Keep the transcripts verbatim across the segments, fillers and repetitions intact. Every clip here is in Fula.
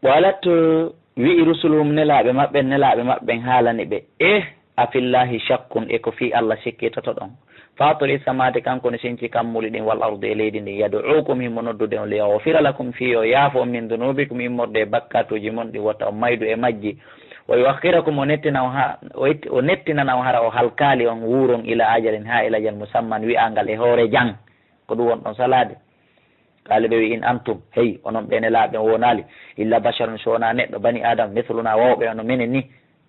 Qalat, wi'i rusuluhum, nelaaɓe maɓɓen, nelaaɓe maɓɓen haalani ɓe, eh, afillahi shakkun, e ko fii Allah sikkitotoɗon? Fatiri samawaati, kanko no sinci kammuuli ɗin, wal ardi, e leydi ndin, yad'ukum, himo noddude on, liyaghfira lakum, fii yo yaafo on, min dunubikum, immorde e bakkatuuji mon ɗin, wota on maydu e majji, wa yuakhkhirakum, o nettina on ha, o itti-, o nettinana on hara o halkaali on, wuuron, ila ajalin, ha ila ajal musamman, wi'angal e hoore jan. Ko ɗum wonɗon salaade. Qalu, ɓe wi'i, in antum, hey, onon ɓe nelaaɓe, on wonaali, illa basharun, so wonaa neɗɗo, bani Adam, mithluna, wowɓe ono menen ni.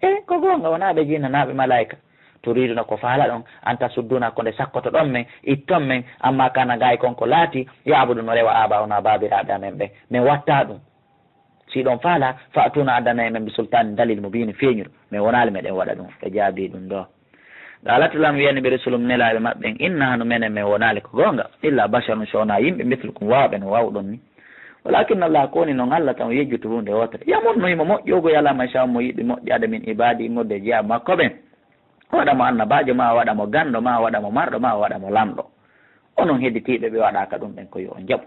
E, ko goonga, wonaa ɓe jinna, naa ɓe malaa'ika. Turiduna, ko faalaɗon, an tasudduna, ko nde sakkotoɗon men, itton men, amma kana, gaay kon ko laati, ya'budu, no rewa, abaa'una, baabiraaɓe amen ɓen. Men wattaa ɗum. Si ɗon faala, fa'tuna, addanee men, bi sultaanin, dalil mubiinin, feeñuɗo. Men wonaali meɗen waɗa ɗum. Ɓe jaabii ɗum ɗoo. Qalat lahum, wi'ani ɓe rusulum, nelaaɓe maɓɓen, in nahnu, menen men wonaali, ko goonga, illa basharun, so wonaa yimɓe, mithlukum, wowɓe no wowɗon ni. Walakinna Allah, ko woni non Allah tan, yejjitu huunde wootere. Yamunnu, himo moƴƴoygo, ala man yasha'u, mo yiɗi moƴƴaade, min ibaadihi, immorde e jiyaaɓe makko ɓen. O waɗa mo annabaajo, maa o waɗa mo ganndo, maa o waɗa mo marɗo, maa o waɗa mo lamɗo. Onon hedditiiɓe ɓe waɗaaka ɗum ɓen, ko yo on jaɓu.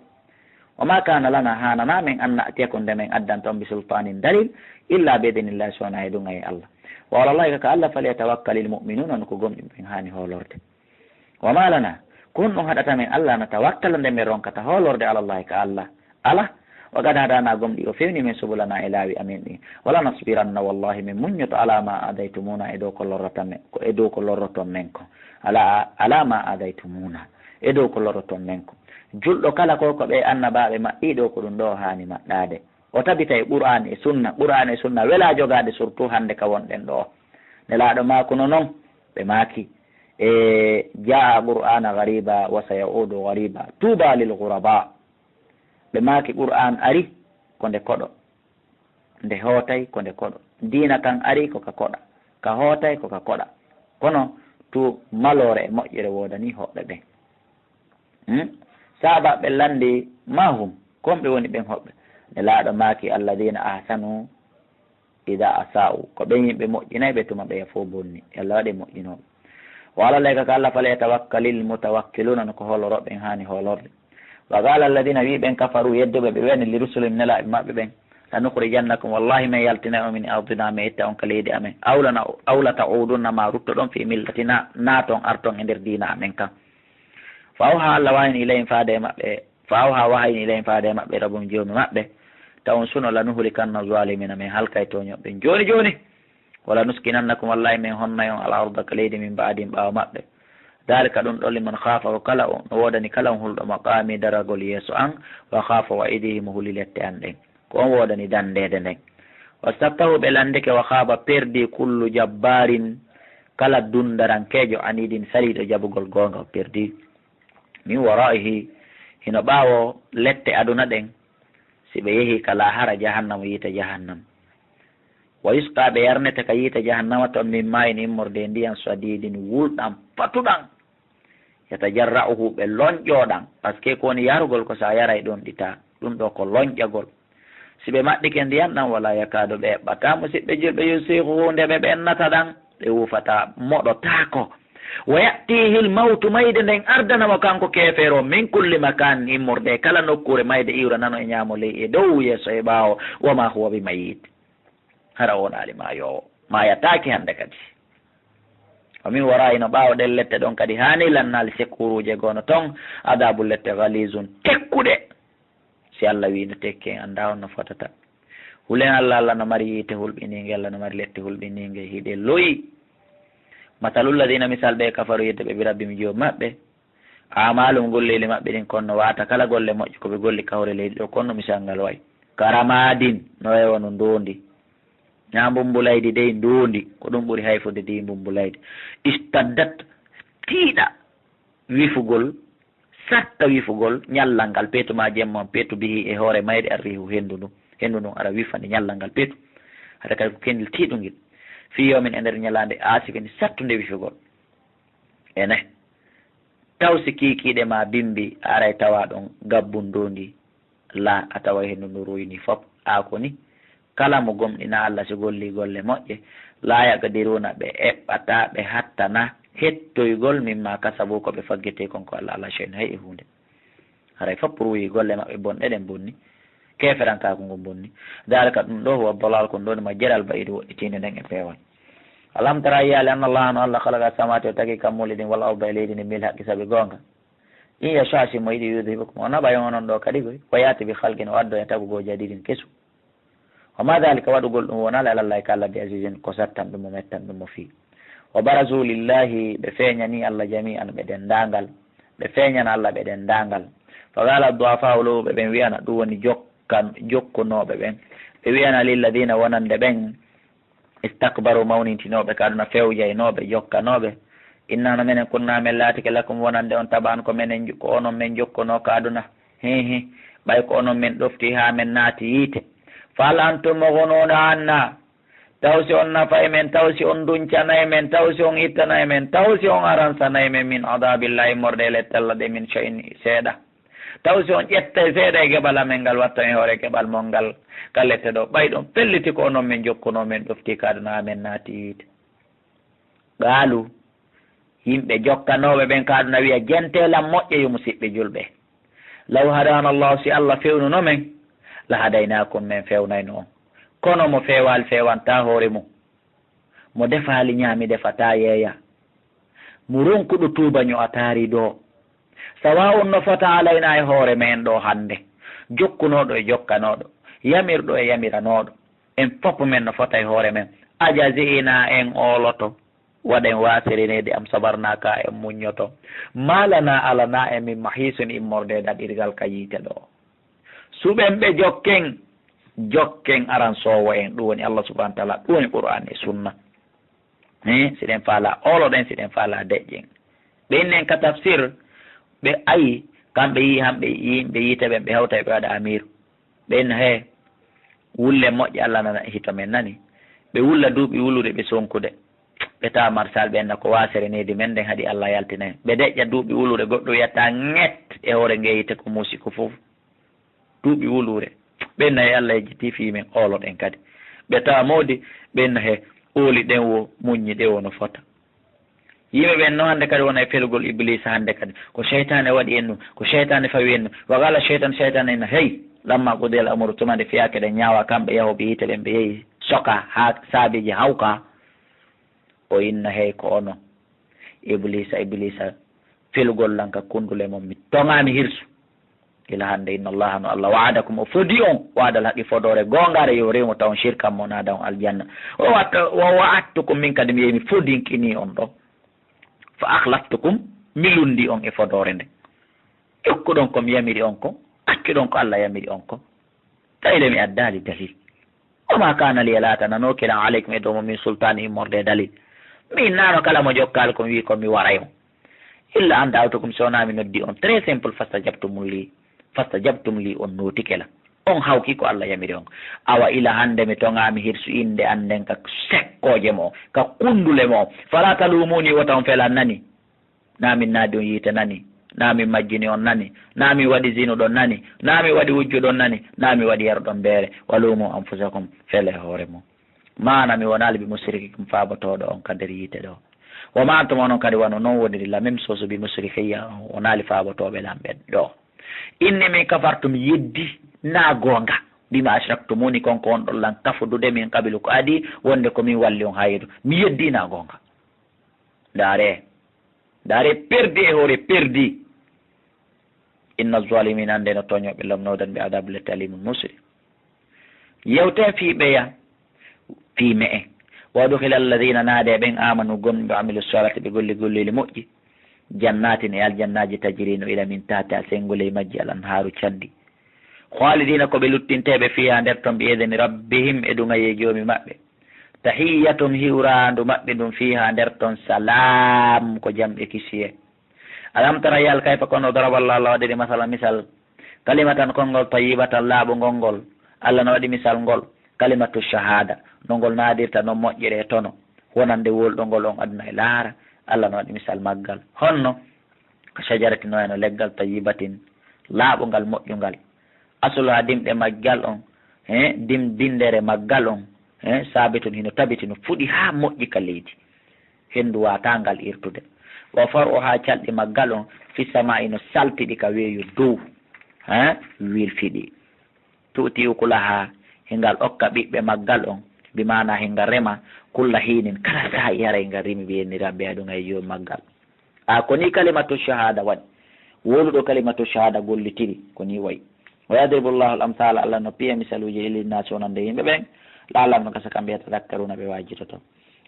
Wa ma kana lana, haananaa men, an na'tiyakum, nde men addanta on, bi sultaanin, dalil, illa bi idnillahi, so wonaa e duŋayee Allah. Wa alallahi, ka Allah, falyatawakkalil mu'minuuna, no ko gomɗinɓe ɓen haani hoolorde. Wa ma lana, ko honɗum haɗata men, alla natawakkala, nde men ronkata hoolorde, alallahi, ka Allah? Ala, wa qad hadaana, gomɗii o fewni men, subulana, e laawi amen ɗin. Wa lanasbiranna, wallahi, men muññoto, ala ma adaytumuna, e dow ko lorrata men, ko e dow ko lorroton men ko. Ala, ala ma adaytumuna, e dow ko lorroton men ko. Julɗo kala ko, ko ɓee annabaaɓe maɓɓii ɗoo, ko ɗum ɗoo haani maɗɗaade. O tabita e Qur'aan e Sunna, Qur'aan e Sunna welaa jogaade, surtout hannde ka wonɗen ɗoo. Nelaaɗo maakuno non, ɓe maaki, e, jaa Qur'aana ghariba wa sayaudu ghariba, tuuba lil ghuraba. Ɓe maaki, Qur'aan ari ko nde koɗo, nde hootay ko nde koɗo. Diina kan ari ko ka koɗa, ka hootay ko ka koɗa. Kono tu maloore e moƴƴere woodanii hoɓɓe ɓen. Hmm? Saabaaɓe lanndi, ma hum, ko honɓe woni ɓen hoɓɓe? Nelaaɗo maaki, alladina ahsanu ida asa'u, ko ɓen yimɓe moƴƴinayɓe tuma ɓe fof bonni. Yo Allah waɗe moƴƴinooɓe. Wa ala Allahi, ka Allah, falyatawakkalil mutawakkiluna, no ko hoolorooɓe ɓen haani hoolorde. Wa qala alladina, wi ɓen, kafaru, yedduɓe, ɓe weni, li rusulihim, nelaaɓe maɓɓe ɓen, lanukhrijannakum, wallahi men yaltinay on min ardina, men itta on ka leydi amen, aw lana, aw lata'udunna, ma ruttoɗon, fi millatina, naaton, arton e nder diina amen kan. Fa awha, Allah wahayni ilayhim, faade e maɓɓe, fa awha, wahayni ilayhim, faade e maɓɓe, rabbum, joomi maɓɓe, taw on suno, lanuhlikanna zalimina, men halkay tooñooɓe ɓen jooni jooni. Wala nuskinannakum, wallahi men honnay on, al arda, ka leydi, min ba'dihim, ɓaawo maɓɓe. Dalika, ɗum ɗon, liman khafa, ko kala on, no woodani kala on hulɗo maqami, daragol yeeso an, wa khafa wa'idi, himo huli lette an ɗen. Ko on woodani dandeede nden. Wastaftahu, ɓe landike, wa khaba, perdi, kullu jabbarin, kala dundarankeejo, anidin, saliiɗo jaɓugol goonga, o perdi. Min waraihi, hino ɓaawo lette aduna ɗen, si ɓe yehi ka laahara, jahannama, yiite jahannama. Wa yusqa, ɓe yarnete ka yiite jahannama ton, min ma'in, immorde e ndiyan, sadidin, wulɗan, patuɗan. Yatajarra'uhu, ɓe lonƴo ɗan, parce que ko woni yarugol ko sa yaray ɗon ɗita, ɗum ɗo ko lonƴagol. Si ɓe maɗɗike ndiyan ɗan, wala yakadu, ɓe eɓɓata, musiɓɓe julɓe, yusiquhu, nde ɓe ɓennata ɗan, ɓe wuufata, moɗotaako. Wa ya'tihil mawtu, mayde nden ardana mo kanko keefeero, min kulli makan, immorde e kala nokkuure, mayde iwra nano e ñaamo, ley e dow, yeeso e ɓaawo, wa ma huwa bi mayyit. Hara o wonaali maayoowo, maayataake hannde kadi. Wa min wara'i, no ɓaawo ɗen lette ɗon kadi, haani lannaali sekkuuruuje goo no ton, adabun, lette, ghalizun, tekkuɗe. Si Allah wii no tekke, en anndaa honno fotata. Hulen Allah, Allah no mari yiite hulɓiniinge, Allah no mari lette hulɓiniinge, hiɗe loyi. Masalul ladina, misal ɓe, kafaru, yedduɓe, bi rabbihim, Joomi maɓɓe. Amalum, golleeli maɓɓe ɗin, kono no wata kala golle moƴƴe ko ɓe golli ka hoore leydi ɗo, kono no misal ngal wayi. Karamadin, no wayi wano ndoondi. Naa mbumbulaydi dey, ndoondi, ko ɗum ɓuri hayfude dey mbumbulaydi. Istaddat, tiiɗa wifugol, satta wifugol, ñallal ngal, peetu ma jemma on, peetu bihi, e hoore mayri, arrihu, henndu ndun. Henndu ndun ara wifa ndi, ñallal ngal peetu. Hara kadi ko kendil tiiɗungil. Fii yawmin, e nder ñalaande, aasifin, sattunde wifugol. Ene. Taw si kiikiiɗe ma bimbi, a aray tawa ɗon gabbun ndoondi, la, a tawa henndu ndun ruuyni fop, a ko ni. Kala mo gomɗina Allah, si golli golle moƴƴe, la yaqdiruna, ɓe eɓɓata, ɓe hattana hettoygol, mimma kasabu, ko ɓe faggete kon ko Allah, ala shay'in, hay e huunde. Haray fop ruuyi, golle maɓɓe bonɗe ɗen bonni. Keeferankaaku ngun bonni. Daalika, ɗum ɗoo, huwa dalal, ko ɗum ɗoo ma jeral ba'iidu woɗɗitiinde nden e peewal. Alam tara, a yiyaali, anna Allaha, no Allah, khalaqa samawati, o tagi kammuuli ɗin, wal arda, e leydi ndin, bil haqqi, sabi goonga. In yasha, si mo yiɗi, yudhibkum, o naɓay on onon ɗoo kadi koy, wa ya'ti bi khalqin, o adda e tagugol jadidin kesu. Wa ma dhalika, waɗugol ɗum wonaa ala Allahi ka Allah bi azizin, ko sattan ɗum mo, mettan ɗum mo fii. Wa barazu lillahi, ɓe feeñani Allah jami'an, ɓe denndaangal. Ɓe feeñana Allah ɓe denndaangal. Fa qala du'afa'u, lowuɓe ɓen wi'ana, ɗum woni jokkan-, jokkunooɓe ɓen. Ɓe wi'ana lilladhina, wonande ɓen, istakbaru, mawnintinooɓe ka aduna, fewjaynooɓe, jokkanooɓe. Inna, no menen, kunna, men laatike, lakum, wonande on, taba'an, ko menen, ko onon men jokkunoo ka aduna. Hihi, ɓay ko onon men ɗofti haa men naati yiite. Fa hal antum mughnuna anna, taw si on nafay men, taw si on duncanay men, taw si on ittanay men, taw si on aransanay men, min adabillahi, immorde e lette Allah ɗe, min shay'in, seeɗa. Taw si on ƴettay seeɗa e geɓal amen ngal, wattan e hoore geɓal mon ngal ka lette ɗoo, ɓay ɗon pelliti ko onon men jokkunoo, men ɗofti ka aduna, haa men naati yiite. Qaalu, yimɓe jokkanooɓe ɓen ka aduna wi'a, jenteelan moƴƴa, yo musiɓɓe julɓe. Law hadana Allahu, si Allah fewnuno men, la hadaynaakum, men fewnayno on. Kono mo feewaali feewantaa hoore mum. Mo defaali ɲaami defataa yeeya. Mo ronkuɗo tuuba ɲo'ataari ɗoo. Sawa'un, no fota alaynaa e hoore men ɗoo hannde, jokkunooɗo e jokkanooɗo, yamirɗo e yamiranooɗo. En fof men no fota e hoore men. Ajazi'inaa, en ooloto, waɗen waasere needi am, sabarnaa, kaa en muɲɲoto. Maa lanaa, alanaa en, min mahiisin, immorde e ɗaɗirgal ka yiite ɗoo. Suɓen ɓe, jokken, jokken aransoowo en, ɗum woni Allah subhanahu wa ta'ala, ɗum woni Qur'an e Sunna. He, siɗen faala ooloɗen, siɗen faala deƴƴen. Ɓe innen ka tafsir, ɓe ayi, kamɓe yi, hamɓe yimɓe yiite ɓen, ɓe hawta ɓe waɗa amir. Ɓe inna, he, wulle moƴƴe, Allah nana hito men, nani. Ɓe wulla duuɓi wulude, ɓe sonkude. Ɓe tawa marsal, ɓe inna ko waasere needi men nden haɗi Allah yaltina en. Ɓe deƴƴa duuɓi wulude, goɗɗo wiyata ŋet e hoore ngee yiite ko muusi ko fof. Duuɓi wuluure. Ɓen na e Allah yejjitii fii men, ooloɗen kadi. Ɓe tawa moodi, ɓen na he ooli ɗen wo, muññi ɗen wo no fota. Yimɓe ɓen no hannde kadi wona e felugol Ibliisa hannde kadi. Ko seytaane waɗi en ɗum, ko seytaane fawi en ɗum. Wa qala seytaane, seytaane ina, hey, lamma qudiyal amru, tuma nde fiyaake ɗen ñaawa kamɓe yahooɓe yiite ɓen, ɓe yehi soka haa saabiiji hawka. O inna, hey, ko onon. Ibliisa, Ibliisa, felugol lan ka kundule mon, mi toŋaami hirsu. Ila hannde, inna Allaha, no Allah, wa'adakum, o fodi on, wa'dal haqqi, fodoore goongaare, yo rewmo tawon shirkan mo naada on aljanna. Wa wa'adtu-, wa wa'adtukum, min kadi mi yehi mi fodinkini on ɗo. Fa akhlaftukum, mi lundi on e fodoore nde. Jokkuɗon ko mi yamiri on ko, accuɗon ko Allah yamiri on ko. Tawi le mi addaali dalil. Wa ma kana liya, laatananooki lan, alaykum, e dow mon, min sultaani, immorde e dalil. Min naano kala mo jokkaali ko mi wii ko mi waray on. Illa an da'awtukum, so wonaa mi noddi on. Très simple, fastajabtum li. Fastajabtum li, on nootike lan. On hawki ko Allah yamiri on. Awa ila hannde mi toŋaami hirsu innde an nden ka sekkooje mo, ka kundule mo. Fala talumuni, wota on felan, nani. Naa min naadi on yiite, nani. Naa min majjini on, nani. Naa min waɗi zinuɗon, nani. Naa min waɗi wujjuɗon, nani. Naa min waɗi yaruɗon beere. Walumu anfusakum, fele hoore mon. Ma ana, mi wonaali, bi musrikikum, faabotooɗo on ka nder yiite ɗo. Wa ma antum, onon kadi wano non woniri la même chose, bi musrikiyya, on wonaali faabotooɓe lan ɓen ɗo. Inni min kafartu, mi yeddi naa goonga. Bima ashraktumuni, kon ko on ɗon lan kafudude min qablu ko adii, wonde ko min walli on haa yeeso. Mi yeddi naa goonga. Ndaare, ndaare perdi e hoore perdi. Inna zalimina, annde no tooñooɓe lomnoodan ɓe adabun latti alimun musri. Yewten fii ɓeya, fii me'e. Wa udkhila alladhina, naade ɓen, amanu, gomɗi, wa amilu salihati, ɓe golli golleeli moƴƴi. Jannatin, e aljannaaji, tajri, no ila min tahtiha, senngo ley majji, al anhaaru, canɗi. Khalidina, ko ɓe luttinteeɓe, fiha, nder ton, bi idni rabbihim, e duŋayee Joomi maɓɓe. Tahiyyatuhum, hiwraandu maɓɓe ndun, fiha, nder ton, salaam, ko jam e kisiyee. Alam tara, yiyaali, kayfa, ko no, daraba Allahu, Allah waɗiri, masalan, misal, kalimatan, konngol, tayyibatan, laaɓungol ngol. Allah no waɗi misal ngol, kalimatu shahada, no ngol naadirta non moƴƴere e tono, wonande wolɗongol on aduna e laahara. Allah no waɗi misal maggal. Honno? Ka shajaratin, no wayno leggal, tayyibatin, laaɓungal, moƴƴungal. Asluha, dimɗe maggal on, he, dim-, bindere maggal on, he, sabitun, hino tabiti, no fuɗi haa moƴƴi ka leydi. Henndu waawataa ngal irtude. Wa far'uha, calɗi maggal on, fi samaa'i, no saltiɗi ka weeyo dow, he, wilfiɗi. Tu'ti ukulaha, hingal okka ɓiɓɓe maggal on, bi maana hingal rema, kulla hinin, kala saa'i haray ngal rimi, bi yenni Rabbi aɗun ay yo maggal. A ko ni kalimatu shahada waɗi. Woluɗo kalimatu shahada gollitiri, ko ni wayi. Wa yadribu Allahu al-amthala, Allah no piya misaluuji, linnasi wonande yimɓe ɓen, la'allahum, gasa kamɓe, yatadhakkaruna, ɓe waajitoto.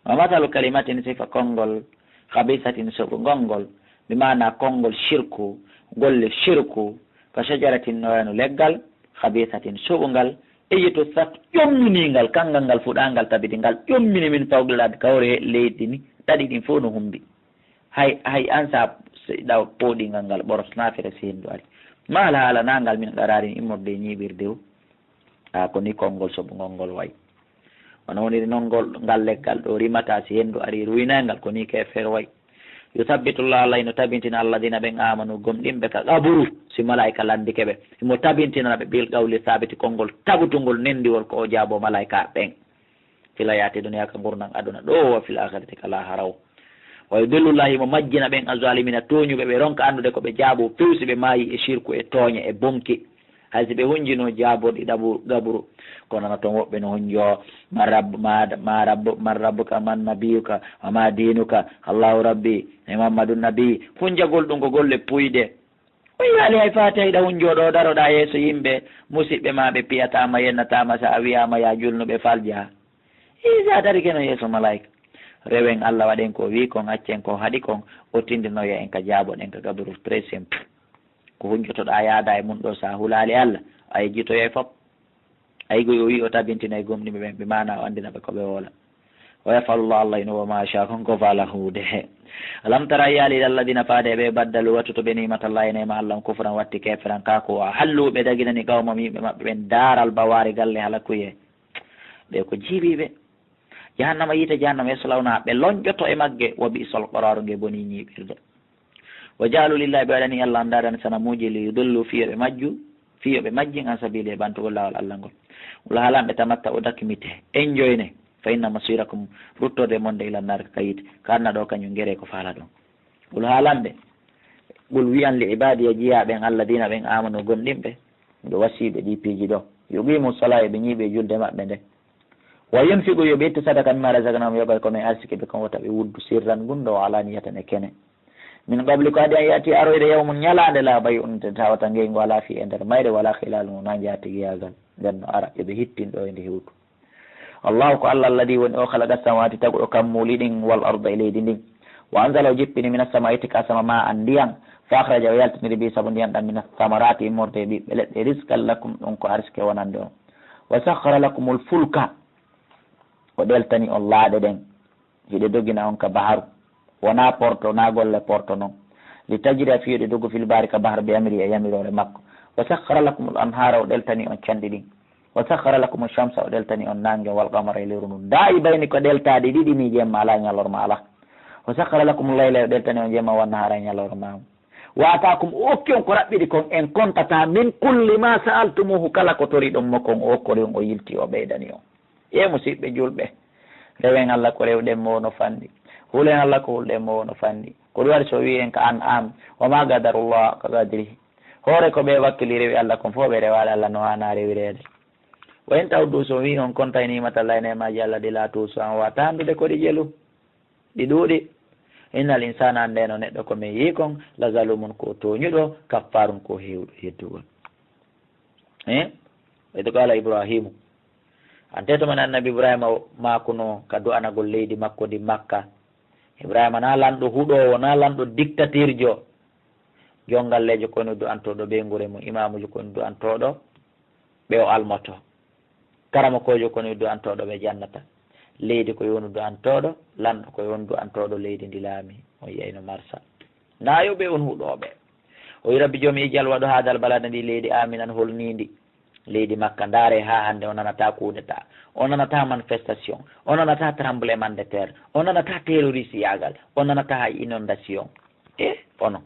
Wa mathalu kalimatin, sifa konngol, khabisatin, soɓungol ngol, bi maana konngol shirku, golle shirku, ka shajaratin, no wayno leggal, khabisatin, soɓungal, ijtussat, ƴomminingal, kanngal ngal fuɗaangal tabiti ngal ƴommini min fawqil ard, ka hoore leydi ni, ɗaɗi ɗin fow no humbi. Hay, hay an sa seɗɗa pooɗingal ngal ɓoros naafere si henndu ari. Ma hala hala nangal min qararin immorde e ñiiɓirde o. A ko ni konngol soɓungol ngol wayi. Wano woniri non ngol, ngal leggal ɗo rimata si henndu ari ruwinay ngal, ko ni keefeero wayi. Yuthabbitu Llahu, Allah hino tabintina alladhina ɓen amanu gomɗinɓe ka qaburu, si malaa'ika landike ɓe. Himo tabintina ɓe bil qawli thabiti, konngol tabutungol nendiwol ko o jaabo malaa'ika ɓen. Fil hayati dunya, ka ngurndan aduna ɗo, wa fil akhirati, ka lahara o. Wa yudillu Llahu, himo majjina ɓen azzalimina tooñuɓe, ɓe ronka anndude ko ɓe jaabo few si ɓe maayi e shirku e tooñe e bonki. Hay si ɓe hunjino jaaborɗi ɗabu-, gaburu. Kono no ton woɓɓe no hunjo, ma rabb-, ma, ma rabb-, man rabbuka, man nabiyuka, wa ma dinuka, Allahu rabbi, e Muhammadun nabi. Hunjagol ɗum ko golle puyɗe. O yiyaali hay faati hay ɗa hunjoo ɗo, daroɗaa yeeso yimɓe, musiɓɓe maa ɓe piyataa ma, yennataa ma, so a wiyaama yaa julnuɓe faljaa. Ii, so a darike no yeeso malaa'ika. Rewen Allah, waɗen ko o wii kon, accen ko o haɗi kon, o tindinoya en ka jaaboɗen ka gaburu, très simple. Ko hunjotoɗaa yaada e mun ɗo, so a hulaali Allah, a yejjitoyay fop. Ay, go o wi'i o tabintinay gomɗinɓe ɓen, bi maana o anndina ɓe ko ɓe woola. Wa yaf'alu Llahu, Allah hino wo ma yasha, kon ko faalaa huude. Alam tara, a yiyaali, ila alladhina, faade e ɓe, baddalu, wattutuɓe, ni'matallahi, neema Allah on, kufran, watti keeferan, ka ko wa hallu, ɓe daginani, qawmahum, yimɓe maɓɓe ɓen, daaral bawaari, galle halakuyee. Ɓe ko jiiɓiiɓe. Jahannama, yiite jahannama, yaslawnaha, ɓe lonƴoto e magge, wa bi'sal qararu, nge bonii ñiiɓirde. Wa ja'alu lillahi, ɓe waɗani Allah andadan, sanamuuji, li yudillu, fii yo ɓe majju, fii yo ɓe majjin, an sabili, e ɓantugol laawol Allah ngol. Qul, haalan ɓe, tamatta'u, dakmite, enjoyne, fa inna masirakum, ruttorde mon de, ila naar, ka yiite, ka aduna ɗo, kañum gere ko faala ɗon. Qul, haalan ɓe, qul, wi'an, li ibadiya, jiyaaɓe an, alladina, ɓen, amanu, gomɗinɓe, miɗo wasiyɓe ɗi piiji ɗo, yuqimu salaa, yo ɓe ñiiɓe julde maɓɓe nde, wa yunfiqu, yo ɓe ittu sadaka, mimma razaqnahum, yoga ko min arsiki ɓe kon, wota ɓe wuddu, sirran, gunndo, wa alaniyatan, e kene. Min qabli, ko adi an ya'tiya, aroyde, yawmun, ñalaande, laa bay'un, nde tawata ngeyngu alaa fii e nder mayre, walaa khilaalun, wonaa njaatigiyaagal. Nden no ara, yo ɓe hittin ɗo e nde hewtu. Allahu ko Allah, alladi woni o, khalaqa samawati, taguɗo kammuuli ɗin, wal arda, e leydi ndin. Wa anzala, o jippini, mina samaa'i, tika sama, maa an, ndiyan. Fa akhraja, o yaltiniri, bi, sabu ndiyan ɗan, mina thamarati, immorde e ɓiɓɓe leɗɗe, rizqan lakum, ɗum ko arsike wonande on. Wa sakhkhara lakumul fulka, o ɗeltani on laaɗe ɗen. Hiɗe dogina on ka baharu. Wonaa porto, naa golle porto non. Li tajriya, fii yo ɗe dogu, fil bahri, ka bahar, bi amri, e yamiroore makko. Wa sakhkhara lakumul anhaara, o ɗeltani on canɗi ɗin. Wa sakhkhara lakumu shamsa, o ɗeltani on naange, wal qamara, e lewru ndun. Daa'ibayni, ko ɗeltaaɗi ɗiɗi ni, jemma alaa, ñalorma alaa. Wa sakhkhara lakumul layla, o ɗeltani on jemma, wan nahaara, e ñalorma. Wa ataakum, o okki on ko raɓɓiɗi kon, in kuntum, min kulli ma sa'altumuhu, kala ko toriɗon mo kon, o okkori on, o yilti, o ɓeydani on. Ye musiɓɓe julɓe, rewen Allah ko rewɗen mo woo no fanɗi. Hulen Allah ko hulɗen mo woo no fanɗi. Ko ɗum waɗi so o wi'i en ka An'am, wa ma qadarullah haqqa qadrihi. Hoore ko ɓe wakkili rewi Allah kon fof, ɓe rewaali Allah no haanaa rewireede. Wa in ta'uddu, so o wi'i on kontay ni'matallahi, neemaaji Allah ɗi, la tuhsuha, on waawataa hanndude ko ɗi jelu. Ɗi ɗuuɗi. Innal insana, anndeno neɗɗo ko min yi'i kon, la zalumun, ko o tooñuɗo, kaffarun, ko o heewuɗo yeddugol. Eh? Wa idh qala Ibrahimu. Ante to man annabi Ibrahima o maakuno ka du'anagol leydi makko ndi Makka. Ibrahima na lanɗo huɗoowo, na lanɗo dictatirjo. Jonngalleejo ko woni du'antooɗo ɓeynguure mum, imaamujo ko woni du'antooɗo ɓe o almoto. Karamokoojo ko woni du'antooɗo ɓe jannata. Leydi ko woni du'antooɗo, lanɗo ko woni du'antooɗo leydi ndi laami. On yi'ayno marsa. Na yo ɓe on huɗooɓe. O wi Rabbi Joomi, ij'al, waɗu, haadal balada, ndi leydi, aaminan, holniindi. Leydi Makka, ndaare haa hannde, o nanataa coup d'État, o nanataa manifestation, o nanataa tremblement de terre, o nanataa terroriste yaagal, o nanataa hay inondation. E onon,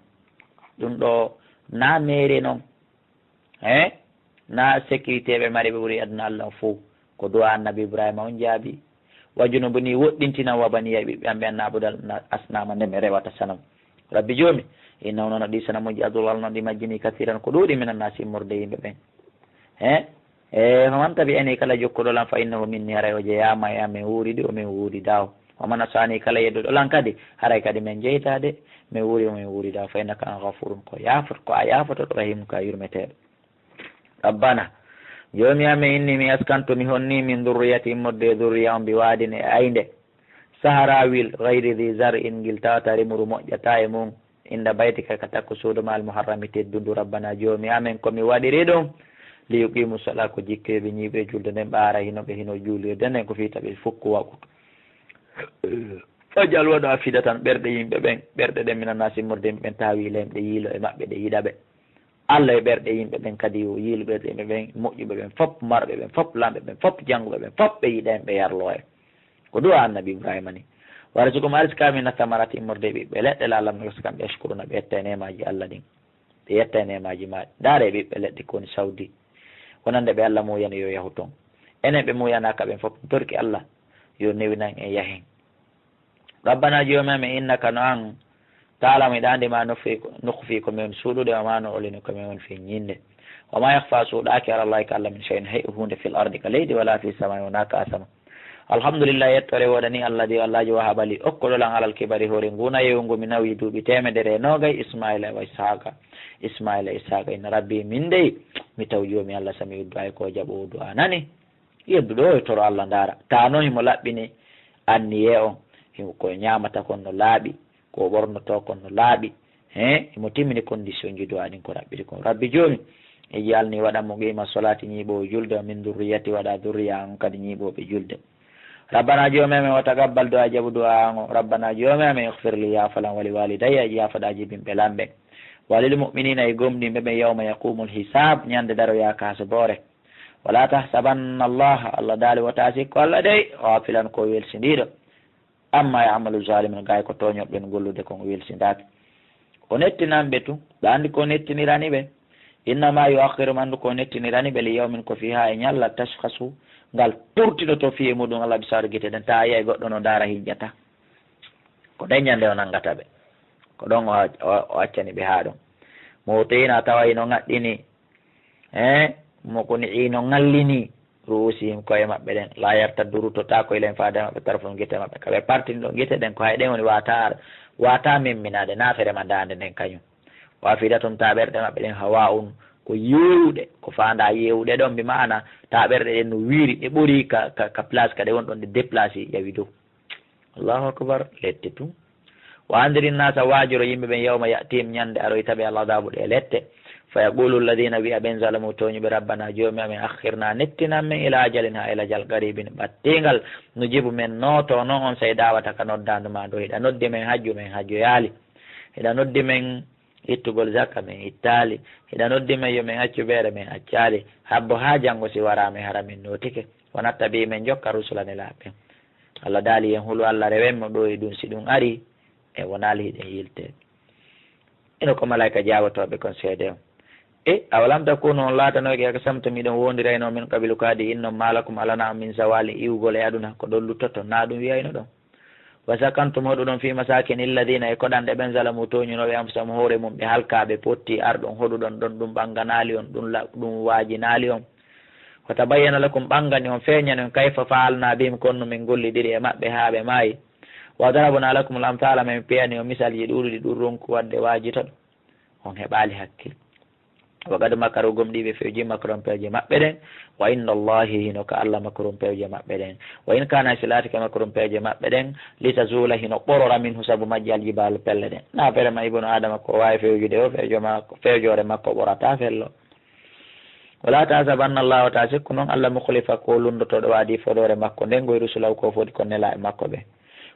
ɗum ɗo na meere non. He? Na sécurité ɓe mari, ɓe ɓuri aduna Allah on fof. Ko du'a annabi Ibrahima on jaabi. Wa junubni, woɗɗintina, wa baniya, ɓiɓɓe am ɓe, an na'budal asnama, nde mi rewata sanam. Rabbi Joomi, innahu, noon ɗi sanamuuji, adallalna, ɗi majjini, kasiran, ko ɗuuɗi, minan naasi, immorde yimɓe ɓen. He? E faman tabi'ani, kala jokkuɗo lan, fa innahu minni, haray o jeyaama e amen, wuuridi o men wuuridaa o. Wa man asaani, kala yedduɗo lan kadi, haray kadi men jeydaa de, men wuuri o men wuuridaa o. Fa innaka an ghafurun, ko yaafot-, ko a yaafotoɗo, rahimun, ko a yurmeteeɗo. Rabbana, Joomi amen, inni mi askantu, mi honni min dhurriyati, immorde e dhurriya on, bi waadin e aynde, Saharawil, ghayri dhi zar'in, ngil tawata rimuru moƴƴata e mun, inda baytika, ka takko suudu ma, al muharrami, teddundu. Rabbana, Joomi amen, ko mi waɗiri ɗum, li yuqimu sala, ko jikke yo ɓe ñiiɓe julde nden, ɓe ara hino ɓe hino juulirde nden, ko fii taɓe fukku waqutu. Fajal, waɗu afidatan, ɓerɗe yimɓe ɓen, ɓerɗe ɗen, minan naasi, immorde yimɓe ɓen, tahwi ilayhim, ɗe yiilo e maɓɓe, ɗe yiɗa ɓe. Allah e ɓerɗe yimɓe ɓen kadi, o yiilu ɓerɗe yimɓe ɓen, moƴƴuɓe ɓen fop, marɓe ɓen fop, lamɓe ɓen fop, jannguɓe ɓen fop, ɓe yiɗa en, ɓe yarlo en. Ko du'a Annabi Ibrahima ni. Warzuqhum, arsika min athamarati, immorde e ɓiɓɓe leɗɗe, la'allahum, no kam ɓe, yashkuruna, ɓe yetta e neemaaji Allah ɗin. Ɓe yetta e neemaaji ma. Ndaare ɓiɓɓe leɗɗe ko woni sawdi. Wonande ɓe Allah muuyani yo yahu ton. Enen ɓe muuyanaaka ɓen fop, torki Allah yo newinan en yahen. Rabbana, Joomi amen, innaka, no an, ta'lamu, hiɗa anndi, ma nukhfi, nukhfi, ko men suuɗude, wa ma nu'linu, ko men woni feññinde. Wa ma yakhfa, suuɗaaki, ala Allahi, ka Allah, min shay'in, hay huunde, fil ardi, ka leydi, wala fis samaa'i, wonaa ka asama. Alhamdulillah, yettoore woodani Allah, di Allah ji wahaba li, okkuɗo lan, alal kibari, hoore nguuna yewngu, mi nawi duuɓi teemedere e noogay, Ismaila wa Ishaqa, Ismaila e Ishaqa, inna rabbi, min dey, mi taw Joomi Allah, sami'u du'a, ko jaɓoowo du'a nani. Yedduɗo o e toro Allah, ndaara. Taa non himo laɓɓini anniyee on, himo ko ñaamata kon no laaɓi, ko ɓornotoo kon no laaɓi. He, himo timmini condition ji du'a ɗin ko raɓɓiri kon. Rabbi Joomi, ij'alni, waɗan, muqiima salaati, ñiiɓoowo julde, wa min dhurriyyati, waɗa dhurriya an kadi ñiiɓooɓe julde. Rabbana, Joomi amen, wa taqabbal du'a, jaɓu du'a an o. Rabbana, Joomi amen, ighfir li, yaafalan, wa li walidayya, yaafaɗa jibinɓe lan ɓen. Wa lil mu'minina, e gomɗinɓe ɓen, yawma yaqumul hisab, ñande daroya ka hasboore. Wala tahsabanna Allaha, Allah daali, wota sikku Allah dey, ghafilan, ko welsindiiɗo, amma ya'malu zalimun, gay ko tooñoɓe ɓen gollude kon, o welsindaaki. O nettinan ɓe tun, ɓe anndi ko nettinirani ɓe. Innama yu'akhiruhum, anndu ko nettinirani ɓe, li yawmin, ko fii haa e ñallal, tashkhasu, ngal turtinoto fii e muɗum al absaru, gite ɗen, taa yi'ay goɗɗo no ndaara, hijjata. Ko nden ñande o nanngata ɓe. Ko ɗon o, o, o accani ɓe haa ɗon. Muhti'ina, tawa hino ŋaɗɗini, eh, muqni'i, no ŋallini, ru'usihim, ko'e maɓɓe ɗen. La yartaddu, ruttotaako, ilayhim, faade maɓɓe, tarfuhum, gite maɓɓe. Ka ɓe partini ɗon gite ɗen, ko hay ɗen woni wata, wata memminaade, naafere ma daande nden kañum. Wa afidatuhum, taa ɓerɗe maɓɓe ɗen, hawa'un, ko yeewuɗe, ko faanda yeewuɗe ɗon, bi ma'ana, taa ɓerɗe ɗen no wiiri, ɗe ɓori ka, ka, ka place ka ɗe woni ɗon, ɗe déplacé, yawi dow. Allahu akbar, lette tun. Wa andiri nnasa, waajoro yimɓe ɓen, yawma ya'tihim, ñande aroyta ɓe al adabu, ɗe lette. Fa yaqulu alladina, wi'a ɓen, zalamu, tooñuɓe, rabbana, joomi amen, akhirna, nettinan men, ila ajalin, ha e lajal, qaribin, ɓattingal, nujibu, men nooto, non on sey dawata ka noddandu ma ndo, hiɗa noddi men hajju, men hajjoyaali, hiɗa noddi men ittugol zakka, men ittaali, hiɗa noddi men yo men accu beere, men accaali, habbo ha janngo si wara men, hara men nootike, wa nattabi, men jokka, rusula, nelaaɓe ɓen. Allah daali, yen hulu Allah, rewen mo ɗo e ɗum, si ɗum ari, e wonaali hiɗen yiltee. Ino ko malaa'ika jaabotooɓe kon seede on. E, awalam takunu, on laatanoyke, aqsamtum, hiɗon wondirayno, min qablu, ko adi innon, ma lakum, alanaa on, min zawali, iwgol e aduna, ko ɗon luttoton, naa ɗum wi'ayno ɗon. Wa sakantum, hoɗuɗon, fi masakini alladina, e koɗanɗe ɓen, zalamu, tooñunooɓe, anfusahum, hoore mum, ɓe halkaaɓe, potti, arɗon, hoɗuɗon ɗon, ɗum ɓanganaali on, ɗum la-, ɗum waajinaali on. Wa tabayyana lakum, ɓangani on, feeñani on, kayfa fa'alna bihim, ko honno min gollidiri e maɓɓe haa ɓe maayi. Wa darabna lakum al amthala, min piyani on misalji ɗuuɗuɗi, ɗum ronku waɗde waajitoɗo. On heɓaali hakkil. Wa qad makaru, gomɗii ɓe fewji, makron, pewje maɓɓe ɗen. Wa inda Allahi, hino ka Allah, makron, pewje maɓɓe ɗen. Wa in kana, si laatike, makron, pewje maɓɓe ɗen, li tazula, hino ɓorora, minhu, sabu majji, al jibalu, pelle ɗen. Naafere ma ibnu Adama ko waawi fewjude o, fewjo ma-, fewjoore makko ɓorata fello. Wala tahsabanna Allaha, wota sikku non Allah, mukhlifa, ko lunndotooɗo, wa'dihi, fodoore makko nden, goy rusulahu, ko fodi kon nelaaɓe makko ɓen.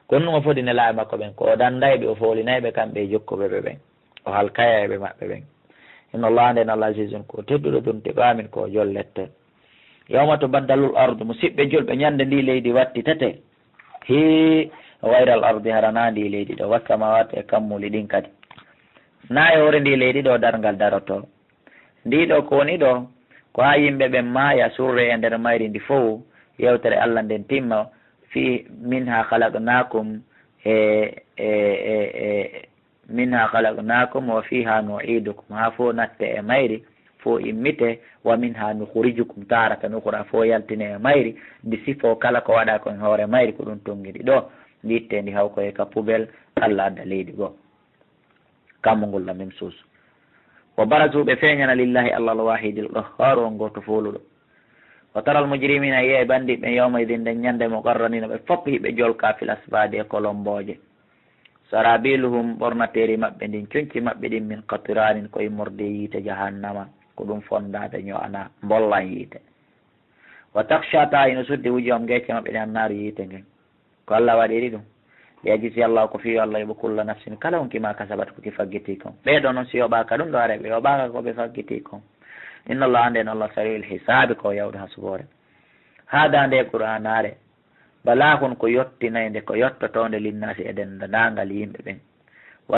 Kon ɗum o fodi nelaaɓe makko ɓen, ko o danday ɓe, o foolinay ɓe kamɓe e jokkuɓe ɓe ɓen. O halkayay ɓe maɓɓe ɓen. Inna Allaha, nden Allah, azizun, ko tedduɗo, zuntiqamin, ko jolletto. Yawma tubaddalul ardu, musiɓɓe julɓe, ñande ndi leydi wattitete. Hii, ghayral ardi, hara na ndi leydi ɗo, was samawati, e kammuuli ɗin kadi. Na e hoore ndi leydi ɗo darngal daroto. Ndi ɗo ko woni ɗo, ko haa yimɓe ɓen maaya, surre e nder mayri ndi fow, yewtere Allah nden timma, fi, minha khalaqnakum, e, e, e, e, minha khalaqnakum wa fiha nu'idukum, haa fow natte e mayri, fof immite, wa minha nukhrijukum taratan ukhra, fof yaltine e mayri. Ndi sifo kala ko waɗa ko e hoore mayri, ko ɗum tonngiɗi ɗo, ndi itte ndi haw ko e ka poubelle, Allah adda leydi goo. Kammu ngol la même chose. Wa barazu, ɓe feeñana, lillahi, Allah al-wahidil qahhar, on gooto fooluɗo. Wa taral mujrimina, yi'ay bandiɓe ɓen, yawma idin, nden ñande, muqarranina, ɓe fof hiɓe jolka, fil asfadi, e kolombooje. Sarabiluhum, ɓornateeri maɓɓe ndin, conci maɓɓe ɗin, min qatiranin, ko immorde yiite jahannama, ko ɗum fondaade ño'ana, mbollan yiite. Wa takhsha, tawi no suddi, wujuhum, gecce maɓɓe ɗen, annaaru, yiite ngen. Ko Allah waɗiri ɗum. Li yajzi Allah, ko fii yo Allah yoɓu kulla nafsin, kala on ki ma kasabat, ko ki faggiti kon. Ɓee ɗoo non si yoɓaaka ɗum ɗo, are ɓe yoɓaaka ko ɓe faggiti kon. Inna Allah, annden Allah sari'ul hisaabi, ko yawɗo hasboore. Haadaa, nde Qur'aanaare, balaahun, ko yottinayde, ko yottotoonde, linnaasi, e denndaangal yimɓe ɓen.